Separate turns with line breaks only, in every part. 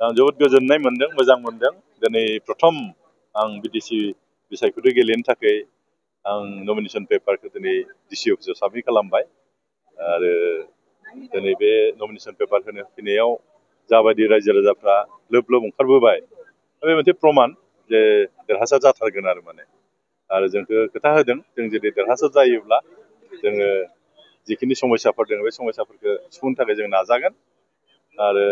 आं जोबोद गोजोननाय मोनदों, मोजां मोनदों। दिनै प्रथम आं बिटिसि बिसायख'थि गेलेनो थाखाय आं नमिनेशन पेपारखौ दिनै डिसि अफिसाव साबमिट खालामबाय आरो दिनै बे नमिनेशन पेपार होनो फैनायाव जाबायदि रायजो राजाफ्रा लोब लोब ओंखारबोबाय बे मोनसे प्रमान जे देरहासार जाथारगोन आरो जोंखौ खोथा होदों जों जुदि देरहासार जायोब्ला जोङो जिखिनि समस्याफोर दङ बे समस्याफोरखौ सुफुंनो थाखाय जों नाजागोन आरो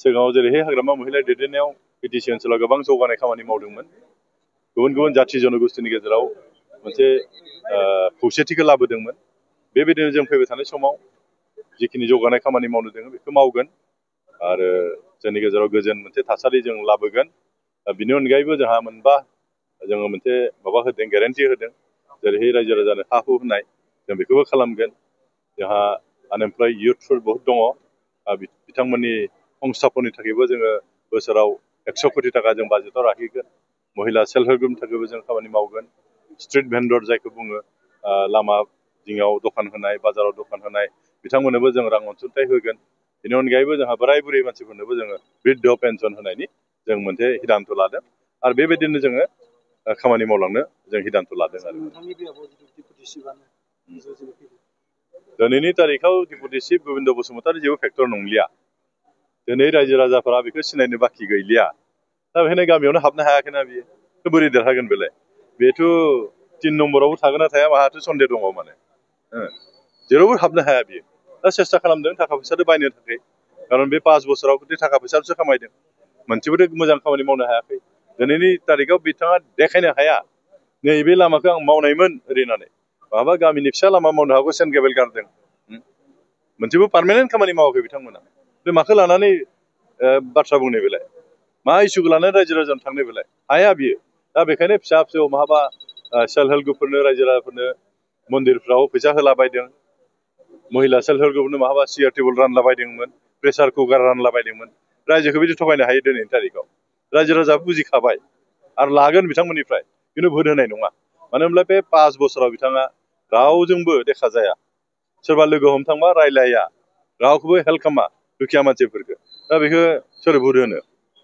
सिगाङाव जेरैहाय हाग्रामा महिला दैदेननायाव बिटिसि ओनसोलाव गोबां जौगानाय खामानि मावदोंमोन गुबुन गुबुन जाथि जनगोष्ठीनि गेजेराव मोनसे खौसेथिखौ लाबोदोंमोन बेबायदिनो जों फैबाय थानाय समाव जिखिनि जौगानाय खामानि मावनो दङ बेखौ मावगोन आरो जोंनि गेजेराव गोजोन मोनसे थासारि जों लाबोगोन बिनि अनगायैबो जोंहा मोनबा जोङो मोनसे माबा होदों गेरेन्टि होदों जेरैहाय रायजो राजानो हा हु होनाय जों बेखौबो खालामगोन जोंहा आनएमप्लय इयुथफोर बहुत दङ बिथांमोननि संस्थाफोरनि थाखायबो जोङो बोसोराव 100 कोटी थाखा जों बाजेटाव लाखिगोन महिला सेल्फ हेल्प ग्रुपनि थाखायबो जों खामानि मावगोन स्ट्रीट भेन्डर जायखौ बुङो लामा जिङाव दखान होनाय बाजाराव दखान होनाय बिथांमोननोबो जों रां अनसुंथाइ होगोन बेनि अनगायैबो जोंहा बोराय बुरै मानसिफोरनोबो जोङो बृद्ध पेन्सन होनायनि जों मोनसे हिदानथ' लादों आरो बेबायदिनो जोङो खामानि मावलांनो जों हिदानथ' लादों आरो दिनैनि तारिखाव डिपुटि चिफ गबिन्द बसुमतारी जेबो फेक्टर नंलिया दिनै रायजो राजाफोरा बेखौ सिनायनो बाखि गैलिया दा बेखायनो गामियावनो हाबनो हायाखैना बियो बोरै देरहागोन बेलाय बेथ' 3 नम्बरावबो थागोन ना थाया माहाथ' सन्देह दङ जेरावबो हाबनो हाया बियो दा सेस्था खालामदों थाखा फैसाजों बायनो थाखाय खारन बे 5 बोसोराव थाखा फैसासो खामायदों मोनसेबोथ' मोजां खामानि मावनो हायाखै दिनैनि तारिखाव बिथाङा देखायनो हाया नैबे लामाखौ आं मावनायमोन ओरैनानै माबा गामिनि फिसा लामा मावनो हागौ सेन्ट गेबेल गारदों मोनसेबो पार्मानेन्ट खामानि मावाखै बिथांमोना बे माखौ लानानै बाथ्रा बुंनाय बेलाय मा इसुखौ लानानै रायजो राजानो थांनो बेलाय हाया बियो दा बेखायनो फिसा फिसौ माहाबा सेल्फ हेल्प ग्रुपफोरनो रायजो राजाफोरनो मन्दिरफ्राव फैसा होलाबायदों महिला सेल्फ हेल्प ग्रुपनो माहाबा सियार टेबोल रानलाबायदोंमोन प्रेसार कुकार रानलाबायदोंमोन रायजोखौ बिदि थगायनो हायो दिनैनि तारिखाव रायजो राजा बुजिखाबाय आरो लागोन बिथांमोननिफ्राय खिन्थु भोट होनाय नङा मानो होनब्ला बे 5 बोसोराव बिथाङा रावजोंबो देखा जाया सोरबा लोगो हमथांबा रायलाया रावखौबो हेल्प खालामा दुखिया मानसिफोरखौ दा बेखौ सोर भोट होनो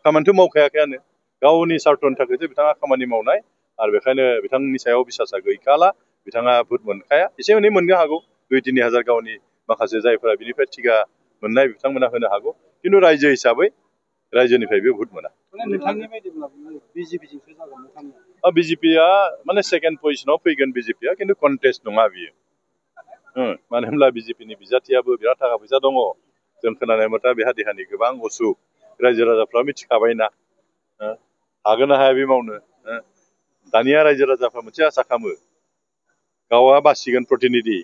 खामानिथ' मावखायाखैयानो गावनि सार्थनि थाखायसो बिथाङा खामानि मावनाय आरो बेखायनो बिथांनि सायाव बिसासा गैखाला बिथाङा भोट मोनखाया एसे एनै मोननो हागौ 2-3 हाजार गावनि माखासे जायफोरा बिनिफ्राय टिका मोननाय बिथांमोना होनो हागौ खिन्थु रायजो हिसाबै रायजोनिफ्राय भोट मोना बिजेपिया माने सेकेन्ड पजिशनाव फैगोन बिजेपिया खिन्थु कन्टेस्ट नङा बियो मानो होनब्ला बिजेपिनि बिजाथियाबो बिराद थाखा फैसा दङ जों खोनानाय मथा बेहा देहानि गोबां असुख रायजो राजाफ्रा मिथिखाबायना हागोन ना हाया बे मावनो दानिया रायजो राजाफ्रा मोनसे आसा खालामो गावआ बासिगोन प्रतिनिधि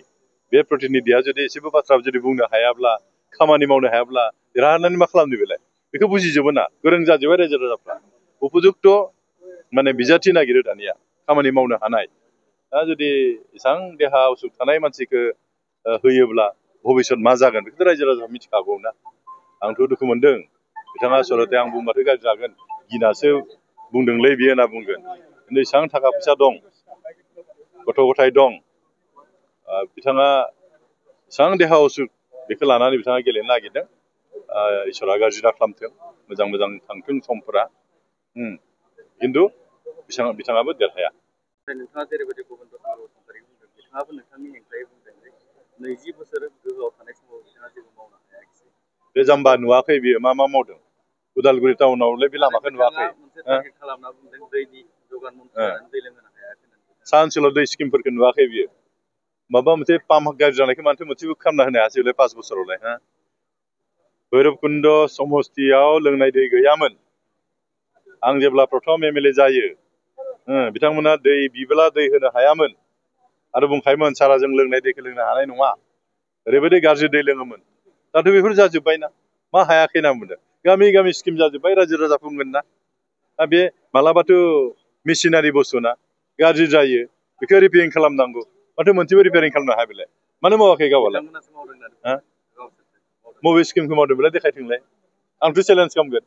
बे प्रतिनिधिया जुदि एसेबो बाथ्रा जुदि बुंनो हायाब्ला खामानि मावनो हायाब्ला देरहानानै मा खालामनो बेलाय बेखौ बुजिजोबो ना गोरों जाजोब्बाय रायजो राजाफ्रा उपयुक्त माने बिजाथि नागिरो दानिया खामानि मावनो हानाय दा जुदि एसेबां देहा असुख थानाय मानसिखौ होयोब्ला भबिष्यत मा जागोन बेखौथ' रायजो राजाफ्रा मिथिखागौ ना आंथ' दुखु मोनदों बिथाङा आसलते आं बुंबाथ' गाज्रि जागोन गिनासो बुंदोंलै बियो होनना बुंगोन खिन्थु एसेबां थाखा फैसा दं गथ' गथाय दं बिथाङा एसेबां देहा असुख बेखौ लानानै बिथाङा गेलेनो नागिरदों इसोरा गाज्रि दा खालामथों मोजां मोजां थांथों समफोरा खिन्थु बिथाङाबो देरहाया
नोंथाङा जेरैबायदि गबिन्द बसुमतारी बुंदों बिथाङाबो नोंथांनि हेंथायै बुंदों जे 20 बोसोर गोहोआव थानाय समाव बिथाङा जेबो मावनो हायाखिसै
बे जाम्बा नुवाखै बियो मा मावदों उदालगुरि टाउनावलाय बे लामाखौ नुवाखै
खालामना बुंदों दैनि जगान मन्थ्रि जानानै दै लोंहोनो हायाखै
सा ओनसोलाव दै स्किमफोरखौ नुवाखै बियो माबा मोनसे पाम्प गाज्रि जानायखौ मानोथो मोनसेबो खालामना होनो हायासैलाय 5 बोसोरावलाय भैरबकुन्द समस्तियाव लोंनाय दै गैयामोन आं जेब्ला प्रथम एमएलए जायो बिथांमोना दै बिब्ला दै होनो हायामोन आरो बुंखायोमोन सारा जों लोंनाय दैखौ लोंनो हानाय नङा ओरैबायदि गाज्रि दै लोङोमोन दाथ' बेफोर जाजोब्बायना मा हायाखै होनना बुंदों गामि गामि स्किम जाजोब्बाय रायजो राजा बुंगोन ना बे मालाबाथ' मेसिनारि बुस्थु ना गाज्रि जायो बेखौ रिपेयारिं खालामनांगौ माथो मोनसेबो रिपेयारिं खालामनो हाया बेलाय मानो मावाखै गावालाय बबे स्किमखौ मावदों बेलाय देखायथोंलाय आंथ' चेलेन्ज खालामगोन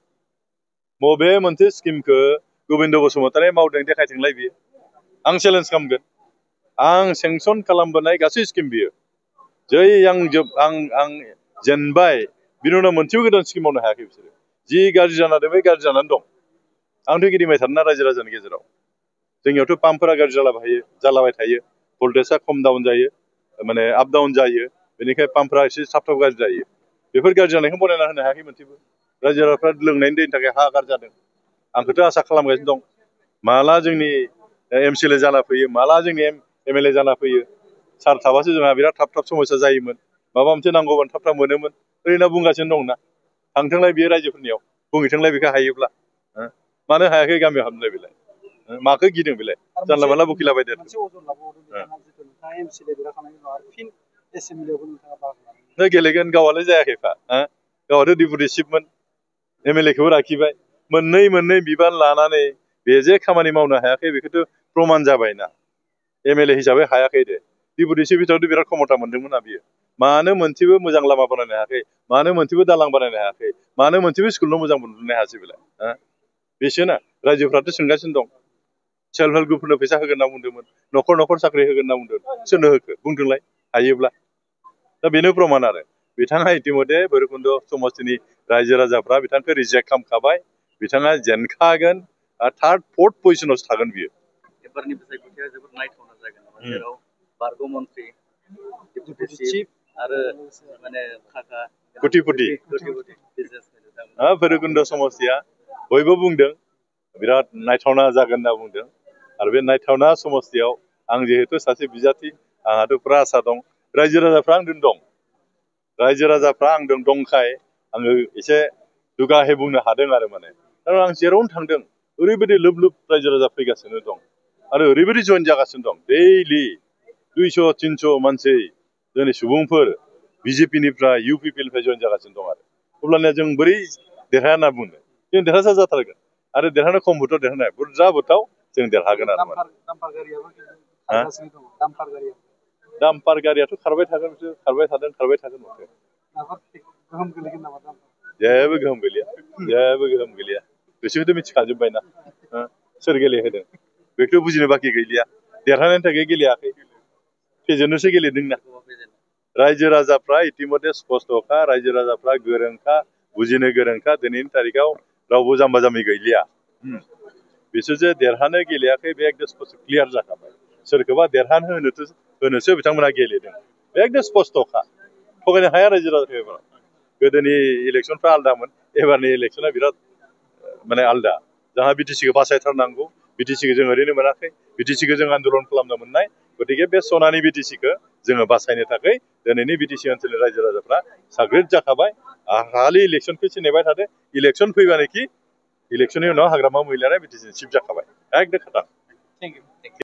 बबे मोनसे स्किमखौ गबिन्द बसुमतारी मावदों देखायथोंलाय बियो आं चेलेन्ज खालामगोन आं सेंसन खालामबोनाय गासै स्किम बियो जै आं जेनबाय बिनि उनाव मोनसेबो गोदान स्किम मावनो हायाखै बिसोरो जि गाज्रि जाना दं बे गाज्रि जानानै दं आंथ' गिदिंबाय थादोंना रायजो राजानि गेजेराव जोंनियावथ' पाम्पफोरा गाज्रि जालाबाय थायो भल्टेजआ खम डाउन जायो माने आप डाउन जायो बेनिखाय पाम्पफोरा एसे थाब थाब गाज्रि जायो बेफोर गाज्रि जानायखौ बनायना होनो हायाखै मोनसेबो रायजो राजाफ्रा लोंनायनि दैनि थाखाय हाहाकार जादों आंखौथ' आसा खालामगासिनो दं माला जोंनि एमसिएलए जाना फैयो माला जोंनि एमएलए जाना फैयो सार थाबासो जोंहा बिराद थाब थाब समस्या जायोमोन माबा मोनसे नांगौबानो थाब थाब मोनोमोन ओरैनो बुंगासिनो दंना थांथोंलाय बियो रायजोफोरनियाव बुंहैथोंलाय बेखौ हायोब्ला मानो हायाखै गामियाव हाबनोलाय बेलाय माखौ गिदों बेलाय जानला मानला बखिलाबायदो गेलेगोन गावआलाय जायाखैफा गावआथ' डिपुटि चिफमोन एमएलएखौबो लाखिबाय मोननै बिबान लानानै बे जे खामानि मावनो हायाखै बेखौथ' प्रमान जाबायना एमएलए हिसाबै हायाखै दे डिपुटि चिफ हिसाबै बिराद क्षमता मोनदोंमोन बियो मानो मोनसेबो मोजां लामा बानायनो हायाखै मानो मोनसेबो दालां बानायनो हायाखै मानो मोनसेबो स्कुलल' मोजां मोननो हायासै बेलाय बेसोना रायजोफ्राथ' सोंगासिनो दं सेल्फ हेल्प ग्रुपफोरनो फैसा होगोन होनना बुंदोंमोन न'खर साख्रि होगोन होनना बुंदों सोरनो होखो बुंदोंलाय हायोब्ला दा बेनो प्रमान आरो बिथाङा इतिमধ্যे भैरबकुन्द समस्तिनि रायजो राजाफ्रा बिथांखौ रिजेक्ट खालामखाबाय बिथाङा जेनखागोन थार्ड फर्थ पजिशनावसो थागोन बियो
एबारनि बिसायख'थिया जोबोद नायथावना जागोन जेराव बारग' मन्त्रि डिपुटि चिफ आरो माने खाका
कोटिपति भैरबकुन्द समस्तिया बयबो बुंदों बिराद नायथावना जागोन होनना बुंदों आरो बे नायथावना समस्तियाव आं जिहेतु सासे बिजाथि आंहाथ' पुरा आसा दं रायजो राजाफ्रा आंजों दं रायजो राजाफ्रा आंजों दंखाय आङो एसे दुगाहे बुंनो हादों आरो माने दा आं जेरावनो थांदों ओरैबायदि लोब लोब रायजो राजा फैगासिनो दं आरो ओरैबायदि जइन जागासिनो दं दैलि 200-300 मानसि जोंनि सुबुंफोर बिजेपिनिफ्राय इउपिपिनिफ्राय जइन जागासिनो दं आरो अब्लानिया जों बोरै देरहाया होनना बुंनो जों देरहासार जाथारगोन आरो देरहानो खम भोटाव देरहानाय बुरजा भोटाव जों देरहागोन आरो दाम्पार गारियाथ' खारबाय थागोन बिसोर खारबाय थादों माथो जेबो गोहोम गैलिया बिसोरखौथ' मिथिखाजोब्बायना सोर गेलेहोदों बेखौ बुजिनो बाखि गैलिया देरहानायनि थाखाय गेलेयाखै फेजेननोसो गेलेदोंना रायजो राजाफ्रा इतिमধ্যे स्पष्टखा रायजो राजाफ्रा गोरोंखा बुजिनो गोरोंखा दिनैनि तारिखाव रावबो जाम्बा जाम्बि गैलिया बिसोर जे देरहानो गेलेयाखै बे एकदम स्पष्ट क्लियार जाखाबाय सोरखौबा देरहानो होनोसो बिथांमोना गेलेदों बे एकदम स्पष्टखा थगायनो हाया रायजो राजाखौ गोदोनि इलेक्सनफ्रा आलदामोन एबारनि इलेक्सना बिराद माने आलदा जोंहा बिटिसिखौ बासायथारनांगौ बिटिसिखौ जों ओरैनो मोनाखै बिटिसिखौ जों आन्दलन खालामनो मोननाय गतिके बे सनानि बिटिसिखौ जोङो बासायनो थाखाय दिनैनि बिटिसि ओनसोलनि रायजो राजाफ्रा साग्रिद जाखाबाय खालि इलेक्सनखौसो नेबाय थादो इलेक्सन फैबानोखि इलेक्सननि उनाव हाग्रामा महिलारिया बिटिसि चिफ जाखाबाय एकदम खोथा